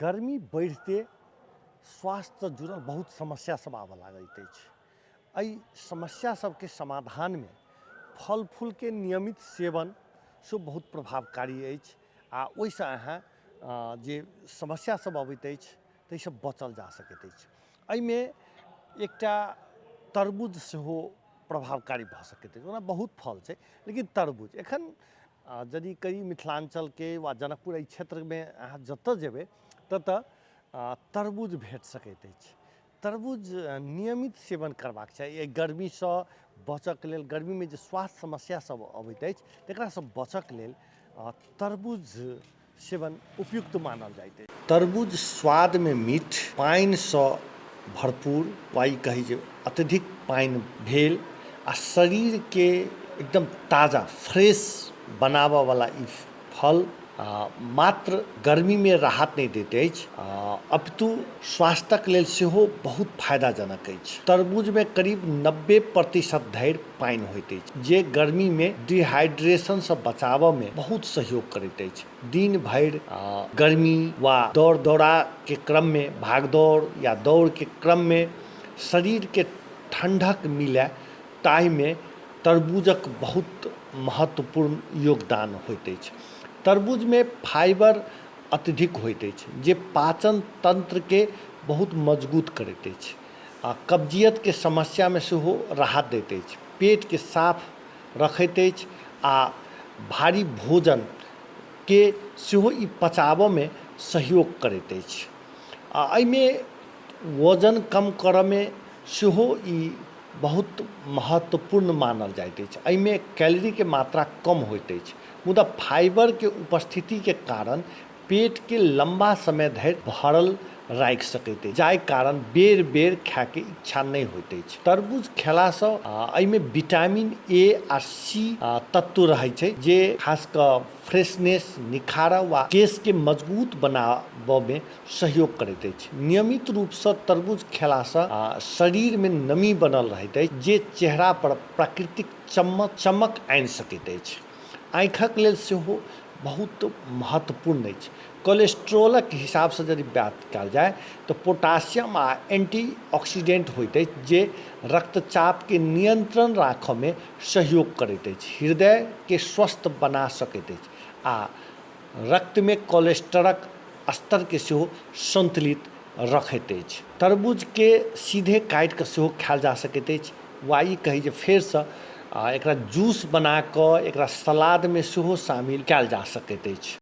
गर्मी बढ़िते स्वास्थ्यसँ जुड़ल बहुत समस्या सब आबऽ लागैत अछि। एहि समस्या सबके समाधानमे फल फूलके नियमित सेवन सेहो बहुत प्रभावकारी अछि आ ओहिसँ अहाँ जे समस्या सब अबैत अछि ताहिसँ बचल जा सकैत अछि। एहिमे एकटा तरबूज सेहो प्रभावकारी भऽ सकैत अछि। ओना बहुत फल छै, लेकिन तरबूज एखन यदि कही मिथिलाञ्चलके वा जनकपुर एहि क्षेत्रमे अहाँ जतऽ जेबै ततऽ तरबूज भेट सकैत अछि। तरबूज नियमित सेवन करबाक चाही। एहि गर्मीसँ बचऽके लेल, गर्मीमे जे स्वास्थ्य समस्या सब अबैत अछि तकरासँ बचऽके लेल तरबूज सेवन उपयुक्त मानल जाइत अछि। तरबूज स्वादमे मीठ, पानिसँ भरपूर वा ई कही जे अत्यधिक पानि भेल आ शरीरके एकदम ताजा फ्रेश बनाबऽवला ई फल मात्र गर्मीमे राहत नहि दैत अछि अपितु स्वास्थ्यक लेल सेहो बहुत फायदाजनक अछि। तरबूजमे करीब 90% धरि पानि होइत अछि जे गर्मीमे डिहाइड्रेशनसँ बचाबऽमे बहुत सहयोग करैत अछि। दिन भरि गर्मी वा दौड़ दौड़ाके क्रममे, भागदौड़ या दौड़के क्रममे शरीरके ठण्डक मिलय ताहिमे तरबूजक बहुत महत्वपूर्ण योगदान होइत अछि। तरबूजमे फाइबर अत्यधिक होइत अछि जे पाचन तन्त्रके बहुत मजगूत करैत अछि आ कब्जियतके समस्यामे सेहो राहत दैत अछि। पेटके साफ रखैत अछि आ भारी भोजनके सेहो ई पचाबऽमे सहयोग करैत अछि। आ एहिमे वजन कम करऽमे सेहो ई बहुत महत्वपूर्ण मानल जाइत अछि। एहिमे कैलोरीके मात्रा कम होइत अछि, मुदा फाइबरके उपस्थितिके कारण पेटके लम्बा समय धरि भरल राखि सकैत अछि, जाहि कारण बेर बेर खायके इच्छा नहि होइत अछि। तरबूज खेलासँ एहिमे विटामिन ए आ सी तत्व रहै छै जे खास कऽ फ्रेशनेस, निखार वा केशके मजबूत बनाबऽमे सहयोग करैत अछि। नियमित रूपसँ तरबूज खेलासँ शरीरमे नमी बनल रहैत अछि जे चेहरा पर प्राकृतिक चमक आनि सकैत अछि। आँखिक लेल सेहो बहुत महत्वपूर्ण अछि। कोलेस्ट्रोलक हिसाबसँ यदि बात कयल जाय तऽ पोटासियम आ एंटी ऑक्सीडेंट होइत अछि जे रक्तचापके नियंत्रण राखऽमे सहयोग करैत अछि, हृदयके स्वस्थ बना सकैत अछि आ रक्तमे कोलेस्ट्रॉलक स्तरके सेहो संतुलित रखैत अछि। तरबूजके सीधे काटिकऽ सेहो खायल जा सकैत अछि वा ई कही जे फेरसँ एकरा जूस बनाकऽ एकरा सलादमे सेहो शामिल कयल जा सकैत अछि।